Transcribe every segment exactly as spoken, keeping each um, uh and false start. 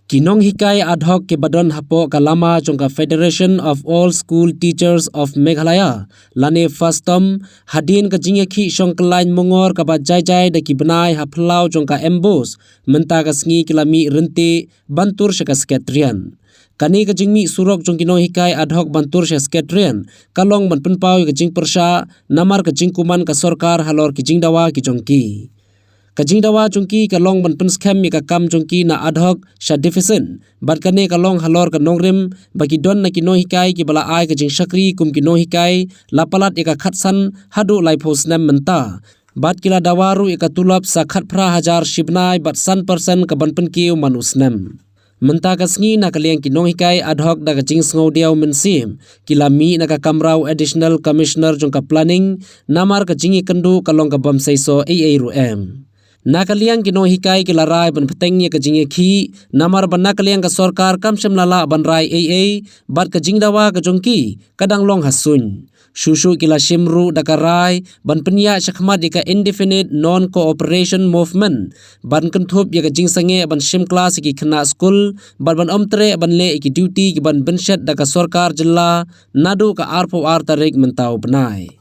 Ki nonghikai ad hoc kiba don hapoh ka lama jong ka Federation of All School Teachers of Meghalaya, lane FASTOM, hadien ka jingïakhih shongkyllaiñ mongor kaba jai jai da ki bnai ha phyllaw jong ka MBOSE, mynta ka sngi ki la mih ryntih ban tur sha ka Secretariat. Kane ka jingmih surok jong ki nonghikai ad hoc ban tur sha Secretariat ka long ban pynpaw ïa ka jingpyrshah namar ka jingkuman ka sorkar halor ki jingdawa ki jong ki. Ka jingdawa jong ki ka long ban pynskhem ïa ka kam jong ki na ad hoc sha deficit, bad kane ka long halor ka nongrim ba ki don na ki nonghikai kiba la ai ka jingshakri kum ki nonghikai la palat ïa ka khatsan haduh laiphew snem mynta, bad ki la dawa ruh ïa ka tulop sa khatphra hajar shibnai bad san percent ka ban pynkiew man u snem. Mynta ka sngi na ka liang ki nonghikai ad hoc da ka jingsngewdiaw mynsiem ki la mih na ka kamra u Additional Commissioner jong ka Planning, namar ka jingïakynduh ka long ka bym seisoh ei ei ruh em. Na ka liang ki nonghikai ki la rai ban bteng ïa ka jingïakhih namar ba na ka liang ka sorkar kam shym la lah ban rai ei ei, bad ka jingdawa ka jong ki ka dang long ha suiñ. Shuh shuh ki la shim ruh da ka rai ban pynïaid shakhmat ïa ka Indefinite Non-Cooperation Movement, ban kynthup ïa ka jingsangeh ban shim klas ïa ki khynnah skul bad ban ym treh ban leh ïa ki duty kiban bynshet da ka sorkar jylla naduh ka arphew ar tarik mynta u bnai.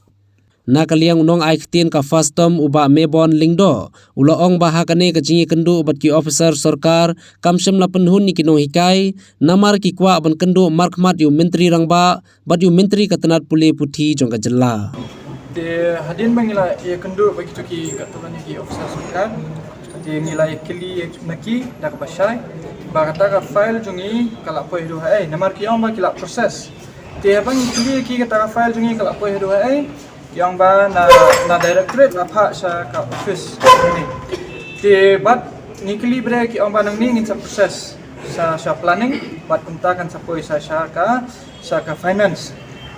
Na ka liang u nongai ktien ka FASTOM u Bah Mebon Lyngdoh u la ong ba ha kane ka jingïakynduh bad ki officer sorkar kam shym la pynhun ïa ki nonghikai namar ki kwah ban kynduh markhmat ïa u Myntri Rangbah bad ïa u Myntri ka tnat pule puthi jong ka jylla. Te hadien ba ngi la ïakynduh bad kito ki katto katne ki officer sorkar, te ngi la ïakylli na ki da kaba shai ba kata ka file jong ngi ka la poi haduh haei, namar ki ong ba ki la process. Te haba ngi kylli ïa ki kata ka file jong ngi ka la poi haduh haei, ki ong ba na, na directorate la phah sha ka office. Te bad ngi kylli bad ki ong ba nangne ngin sa process sha, sha planning, bad kumta kan sa poi sha, sha ka, sha ka finance.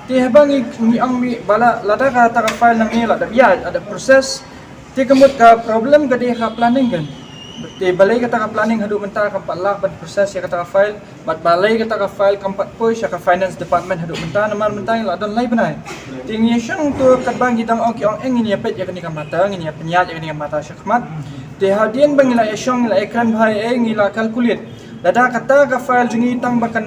Te haba ngi, ngi ong ba la, lada kata ka file nangne la dep ïaid, la dep process, te ka mut ka problem ka dei ha ka planning kan. Te balei kata ka planning haduh mynta kam pat lah ban process ïa kata ka file, bad balei kata ka file kam pat poi sha ka finance department haduh mynta, namar mynta ngi la don lai bnai. Te ngi ïa shong to katba ngi dang ong ki ong eh ngin ïa peit ïa kane ka matter, ngin ïa pynïaid ïa kane ka matter shakhmat. Te hadien ba ngi la ïa shong, ngi la ïa kren bha eh, ngi la calculate. Lada kata ka file jong ngi tang ba kan,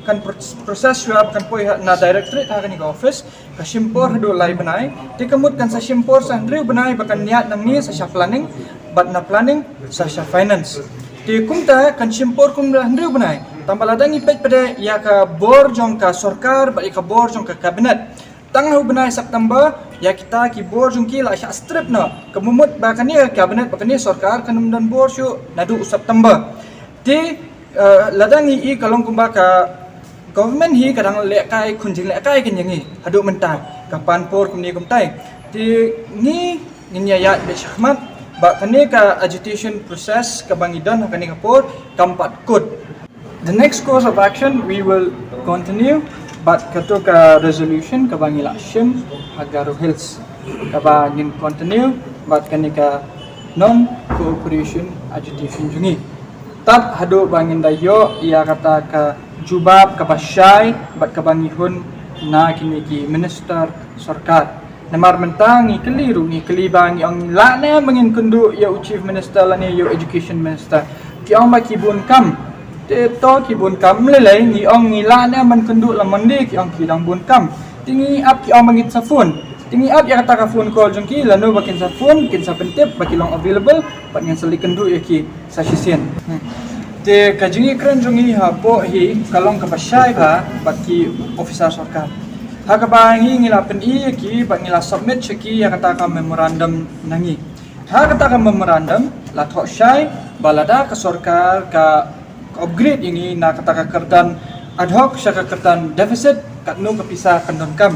kan pro-, process shuwa ba kan poi ha, na directorate ha kane ka office, ka shim por haduh lai bnai, te ka mut kan sa shim por sa hynriew bnai ba kan ïaid nangne sa sha planning, bad na planning sa sha finance. Te kumta kan shim por kumta hynriew bnai. Tangba lada ngi peit pat ïa ka bor jong ka sorkar bad ïa ka bor jong ka cabinet, tang ha u bnai September ïa kita ki bor jong ki la shah strip noh. Ka mut ba kane ka cabinet bad kane sorkar kan ym don bor shuh naduh u September. Te, eh, lada ngi i ka long kumba ka government hi ka dang lehkai khun jinglehkai kan ïa ngi haduh mynta, ka pan por kumne kumtai. Te ngi, ngin ïa ïaid beit shakhmat, ba kane ka agitation process kaba ngi don ha kane ka por kam pat kut. The next course of action, we will continue bad kato ka resolution kaba ngi la shim ha Garo Hills, kaba ngin continue bad kane ka non-cooperation agitation jong ngi. Tad haduh ba ngin da ïoh ïa kata ka jubab kaba shai bad kaba ngi hun na kine ki minister sorkar. Namar mynta ngi kylli ruh, ngi kylli ba ngi ong ngi lah ne em ba ngin kynduh ïa u chief minister lane ïa u education minister. Ki ong ba ki bun kam. Te to ki bun kam, ym lei lei, ngi ong ngi lah ne em ban kynduh la Monday, ki ong ki dang bun kam. Te ngi ap, ki ong ba ngin sa phone. Te ngi ap ïa kata ka phone call jong ki, lano ba kin sa phone, kin sa pyntip ba ki long available, bad ngin sa leit kynduh ïa ki sa shisien. Hmm. Te ka jingïakren jong ngi hapoh hi ka long kaba shai bha bad ki officer sorkar. Ha kaba ngi, ngi la pyni ïa ki bad ngi la submit sha ki ïa kata ka memorandum na ngi. Ha kata ka memorandum la thoh shai ba lada ka sorkar ka upgrade ïa ngi na kata ka kyrdan ad hoc sha ka kyrdan deficit, katno ka pisa kan donkam.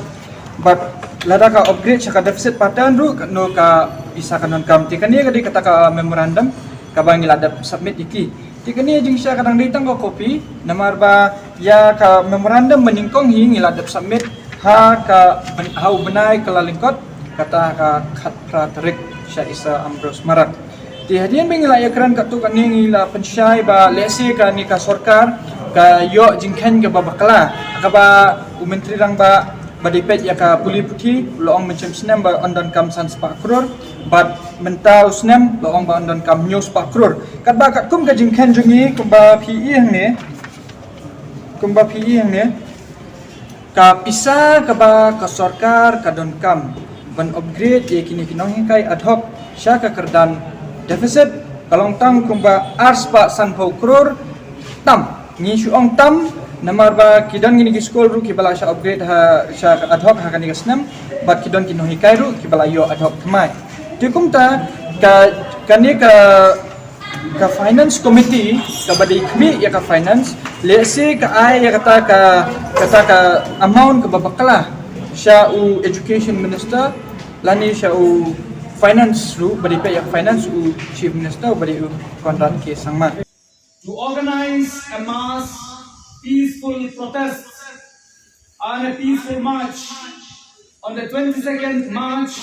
Bad lada ka upgrade sha ka deficit pattern ruh, katno ka pisa kan donkam. Te kane ka dei kata ka memorandum kaba ngi la dep submit ïa ki. Te kane jingshai ka dang dei tang ka copy, namar ba ïa ka memorandum banyngkong hi ngi la dep submit ha ka, ha u bnai Kyllalyngkot, kata ka khatphra tarik sha Isa Ambrose Marak. Te hadien ba ngi la ïakren katto katne ngi la pynshai ba lehse kane ka sorkar ka ïoh jingkheiñ kaba bakla, kaba u Myntri Rangbah Ba dei peit ïa ka pule puthi, la ong mynshem snem ba yn donkam san spah klur, bad mynta u snem la ong ba yn donkam hynñiew spah klur. Katba katkum ka jingkhein jong ngi, kumba phi i hangne, kumba phi i hangne, ka pisa kaba ka sorkar ka donkam ban upgrade ïa kine ki nonghikai ad hoc sha ka kyrdan deficit, ka long tang kumba ar spah sanphew klur. Tam, ngi shu ong tam, namar ba ki don kine ki skul ruh kiba la shah upgrade ha, shah ad hoc ha kane ka snem, bad ki don ki nonghikai ruh kiba la ïoh ad hoc thymmai. Te kumta, ka, kane ka, ka finance committee, kaba dei khmih ïa ka finance, lehse ka ai ïa kata ka, kata ka amount kaba bakla sha u education minister, lane sha u finance ruh, ba dei peit ïa ka finance, u chief minister, ba dei u Conrad K Sangma. To organize a mass peaceful protest and a peaceful march on the twenty-second March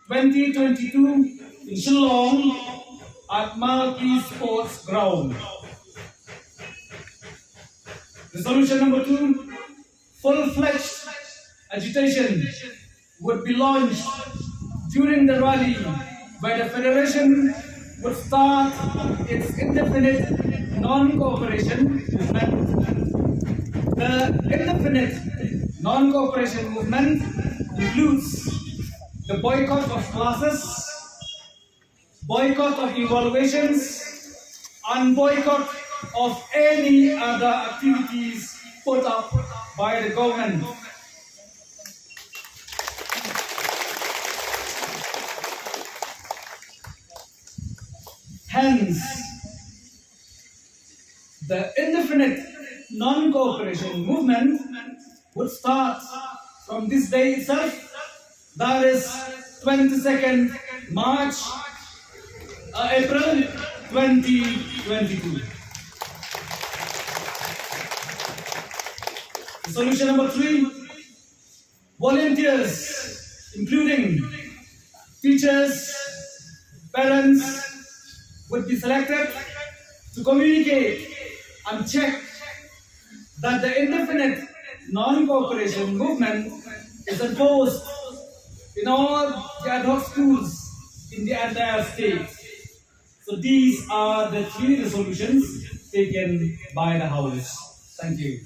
twenty twenty-two in Shillong at Malki Sports Ground. Resolution number two, full-fledged agitation would be launched during the rally, where the Federation would start its indefinite non-cooperation movement. The indefinite non-cooperation movement includes the boycott of classes, boycott of evaluations, and boycott of any other activities put up by the government. Hence, the indefinite non-cooperation movement would start from this day itself, that is twenty-second March, uh, April twenty twenty-two. Resolution number three, volunteers, including teachers, parents, would be selected to communicate and check that the indefinite non-cooperation movement is enforced in all the ad hoc schools in the entire state. So these are the three resolutions taken by the House. Thank you.